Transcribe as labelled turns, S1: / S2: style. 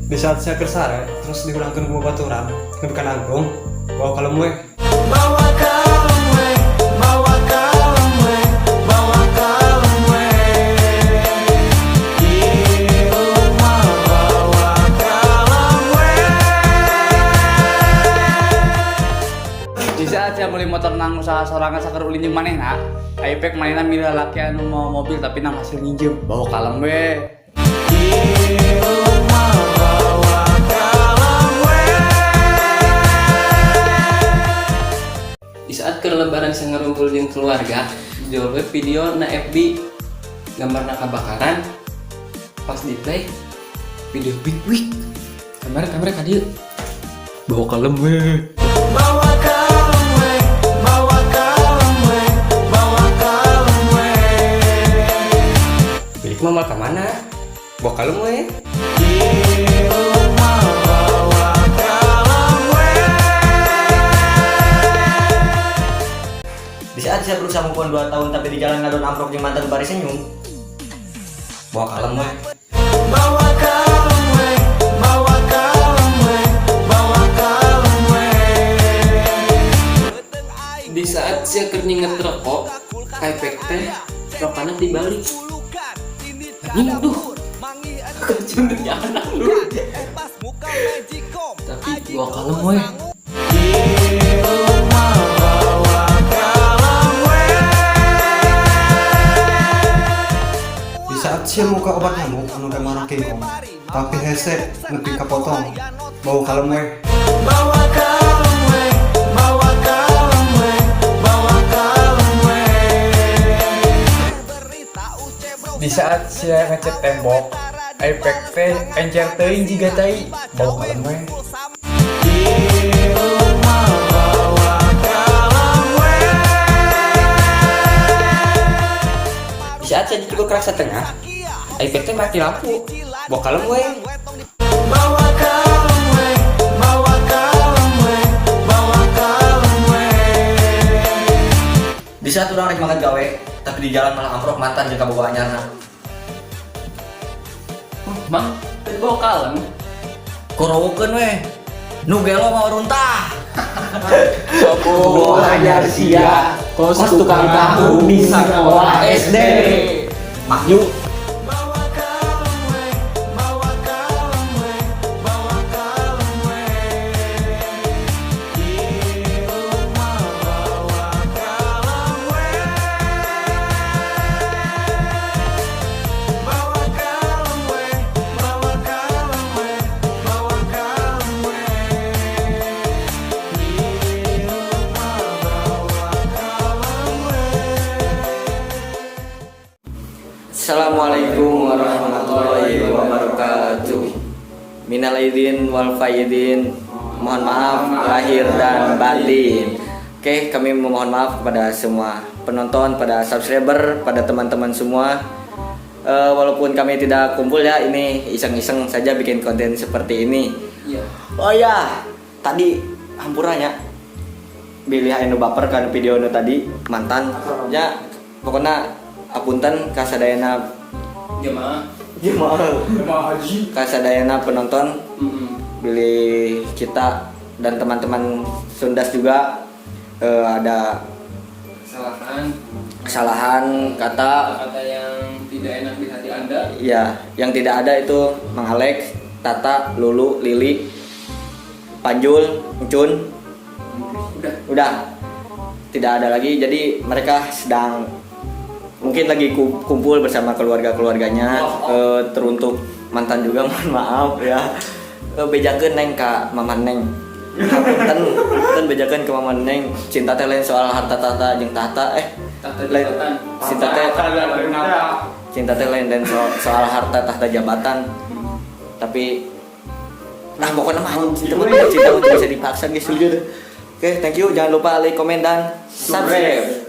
S1: Di saat sia keur sare, terus dihudangkeun ku babaturan, nepi ka nangtung, bawa kalem we.
S2: Bawa kalem we, bawa kalem we, bawa kalem we. Di rumah bawa kalem we.
S3: Di saat sia beli motor nang usaha sorangan sakur ulin jeung manehna, ari pek manehna milih lalaki anu mawa mobil tapi nang hasil nginjem, bawa kalem we.
S2: Di rumah bawa kalem we.
S4: Di saat keur lebaran sia ngarumpul jeung keluarga, jual we video na FB gambarna kebakaran, pas di play video big week kamera kamera ka dieu, bawa kalem we.
S2: Bawa kalem we, bawa kalem we, bawa kalem we.
S5: Milik mah ka mana? Bawa kalem we.
S2: Di rumah bawa kalem we.
S5: Di saat saya berusaha move on 2 tahun tapi di jalan ngadon amplop jeung mantan bari senyum. Bawa kalem we.
S2: Bawa kalem we, bawa kalem we, bawa kalem we.
S4: Di saat sia keur nyinget rokok, kaipek teh rokana dibalik, anjing, duh, kecundutnya anak lu, tapi bawa kalem we.
S2: Di rumah bawa kalem we.
S1: Di saat sia muka obat nyamuk anu gambarna kingkong, tapi hese nepi kapotong, bawa kalem we.
S2: Bawa kalem we, bawa kalem we, bawa kalem we.
S3: Di saat sia ngecet tembok, ari pek teh encer teuing jiga tai, bawa kalem we.
S2: Di rumah bawa kalem we.
S5: Di saat saya dicukur kerak setengah, ari pek teh mati lampu. Bawa kalem we.
S2: Bawa kalem we, bawa kalem we, bawa kalem we.
S5: Di saat urang rek makan gawe, tapi di jalan malah amprok mantan jeung kabogoh anyarna.
S4: Mang, bawa kalem.
S5: Korowokeun we. Nu gelo mah runtah.
S3: Sopo
S5: anyar sia, kos tukang tahu di sekolah SD. Maju.
S2: Bawa kalem we, bawa kalem we, bawa kalem we. Di rumah bawa kalem we. Bawa kalem we, bawa kalem we, bawa kalem we. Di rumah bawa kalem we.
S5: Assalamualaikum warahmatullahi wabarakatuh. Minal aidin wal faidin. Mohon maaf lahir dan batin. Oke, kami memohon maaf kepada semua penonton, pada subscriber, pada teman-teman semua. Walaupun kami tidak kumpul ya, ini iseng-iseng saja bikin konten seperti ini.
S4: Iya.
S5: Oh ya, tadi hampuranya. Bilih anu baper kan video nu tadi mantan ya, pokoknya apunten kasadayana
S4: Jemaah.
S5: Jemaah.
S3: Jemaah haji.
S5: Kasadayana penonton, bilih kita dan teman-teman Sundas juga ada
S4: Kesalahan,
S5: kesalahan kata,
S4: kata yang tidak enak di hati Anda.
S5: Ya, yang tidak ada itu Mang Alex, Tata, Lulu, Lili, Panjul, Encun.
S4: Udah.
S5: Udah tidak ada lagi, jadi mereka sedang mungkin lagi kumpul bersama keluarga-keluarganya. Teruntuk mantan juga mohon maaf ya. Bejakeun neng ka mama neng, punten punten, bejakeun ke mama neng, cinta teh lain soal harta tahta jeung tahta
S4: Tahta
S5: lain
S4: jabatan.
S5: Cinta teh lain dan soal harta tahta jabatan, tapi nah, pokoknya mah cinta mah cinta mah bisa dipaksa, guys. Oke, thank you, jangan lupa like, komen, dan subscribe.